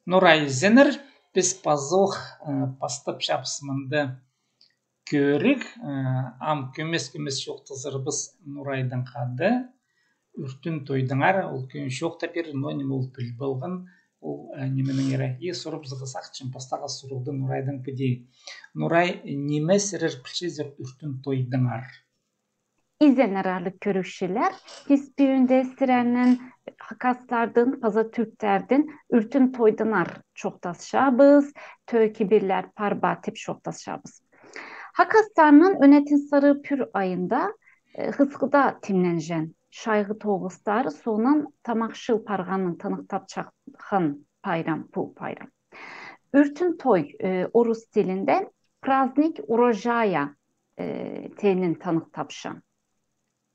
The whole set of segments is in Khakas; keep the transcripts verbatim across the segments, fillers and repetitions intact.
Нурай, изеннер, піс пазох, э, пастапчабыс мында кӧріг, э, ам кӧмес-кӧмес чоохтазарбыс Нурайдаң хада. Ӱртӱн тойдаңар, ол кӧні чоохтап пирер, ноо ниме ол піліп алған, ол, э, нименеңер. И сурыбызарға сағынчам пастағы сурығны Нурайдаң піди. Нурай, ниме сірер пілчезер ӱртӱн тойдаңар? Изеннер, аарлығ кӧрігҷілер, піс пӱӱнде сірернең хакастарның паза тӱрктернің ӱртӱн тойдаңар чоохтасчабыс, тӧӧ кибірлер пар ба тіп чоохтасчабыс. Хакастарның ӧнетін сарығ пӱӱр айында, э, хысхыда тимненҷең. Чайғы тоғыстар соонаң тамах чыл парғанын таныхтапчатхан пайрам пу пайрам. Ӱртӱн той, э, орыс тілінде праздник урожая, э, теенін таныхтапча.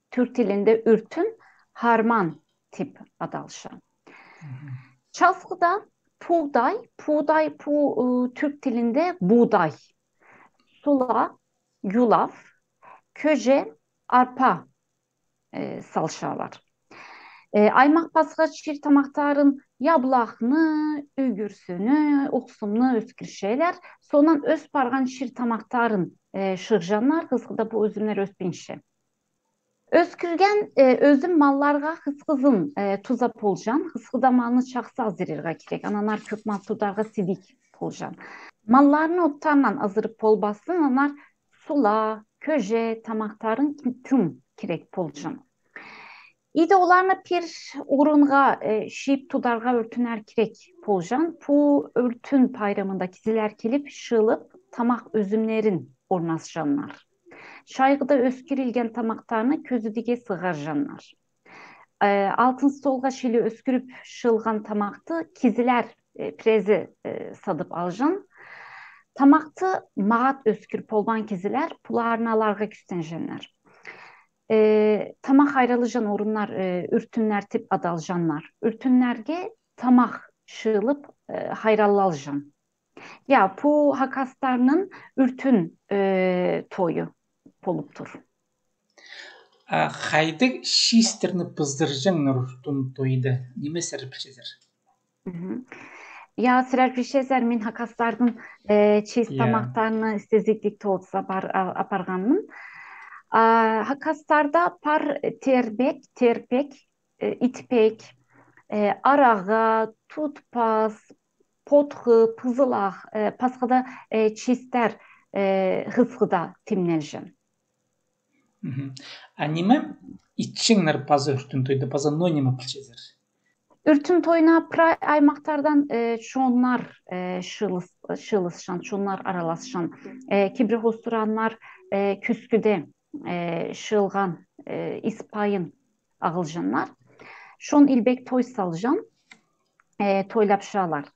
Тӱрк тілінде ӱртӱн харман тіп адалча. Часхыда пуғдай, пуғдай пу, э, тӱрк тілінде будай. Сула, юлав, кӧже, арпа, э, салчалар. Э, аймах-пасха чир тамахтарын, яблахны, ӱгӱрсӱні, ухсымны ӧскірчелер. Соонаң ӧс парған чир тамахтарын, э, чыырҷаңнар, хысхыда пу ӧзімнер ӧспинче. Ӧскірген, э, ӧзім малларға хысхызын, э, туза полҷаң, хысхыда малны чахсы азырирға кирек. Аннаңар кӧп мал тударға сидік полҷаң. Малларны оттарнаң азырып полбассың, аннаңар сула, кӧже тамахтарын тың кирек полҷаң. Иди оларны пір орынға, э, чыып тударға ӱртӱннер кирек полҷаң. Пу ӱртӱн пайрамында кізілер киліп, чыылып, тамах ӧзімнерін орнасчаңнар. Чайғыда ӧскірілген тамахтарны кӧзідіге сығарҷаңнар. Э, алтын столға чіли ӧскіріп чыылған тамахты кізілер, э, пірезі, э, садып алҷаң. Тамахты мағат ӧскір полбаан кізілер пуларны аларға кӱстенҷеңнер. Э, тамах хайраллаҷаң орыннар, э, ӱртӱннер тіп адалҷаңнар. Ӱртӱннерге тамах чыылып, э, хайраллалҷаң. Я, пу хакастарның ӱртӱн, э, тойы полып тур. А хайдағ чиистерні пызырҷаңнар ӱртӱн тойда? Ниме сірер пілчезер? Мгм. Я, сірер пілчезер, мин хакастарның, э, чиис, я, тамахтарны сизіглік тоғызып апар-, а-, апарғанмын. А, хакастарда пар тербек, терпек, э, итпек, э, араға, тутпас, потхы, пызылах, э, пасха даа, э, чиистер, э, хысхыда тимнелҷең. Мгм. А ниме итчеңнер паза ӱртӱн тойда, паза ноо ниме пілчезер? Ӱртӱн тойына прай аймахтардаң, э, чоннар, э, чыылыс-, чыылысчаң, чоннар араласчаң. Э, кибірі хоостыра аннаңар, э, кӧскіде, э, чыылған, э, ис-пайын ағылҷаңнар. Чон илбек той салҷаң, э, тойлапчалар.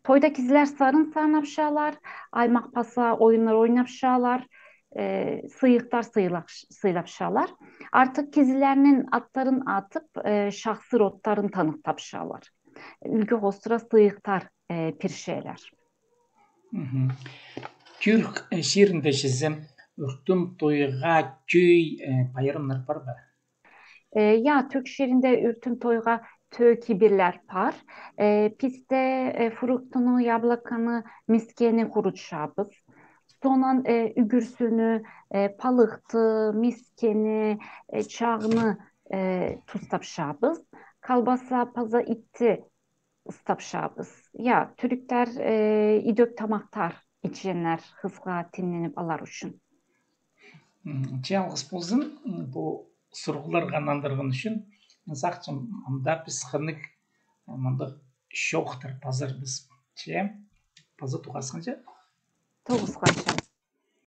Тойда кізілер сарын сарнапчалар, аймах-пасха ойыннар ойнапчалар, э, сыйыхтар сыйлах-, сыйлапчалар. Артых кізілернің аттарын атып, э, чахсыр оттарын таныхтапчалар. Ӱлгӱ хоостыра сыйыхтар, э, пирчелер. Мгм. Тӱрк, э, чирінде чізе ӱртӱн тойға тӧӧй, э, пайрамнар пар ба? Э, я, тӱрк чирінде ӱртӱн тойға тӧӧй кибірлер пар. Э, пісте, э, фруктыны, яблоканы, мискені хурутчабыс. Соонаң, э, ӱгӱрсӱні, э, палыхты, мискені, э, чағны, э, тустапчабыс. Колбаса паза итті ыстапчабыс. Я, тӱріктер, э, идӧк тамахтар итчеңнер, хысха тимненіп алар ӱчӱн. М, че алғыс ползын, м, пу сурығларға нандырған ӱчӱн. Мин сағынчам, ам даа піс хынығ, м, мындағ чоохтар пазарбыс. Че, паза тоғасханҷа. Тоғасханҷа.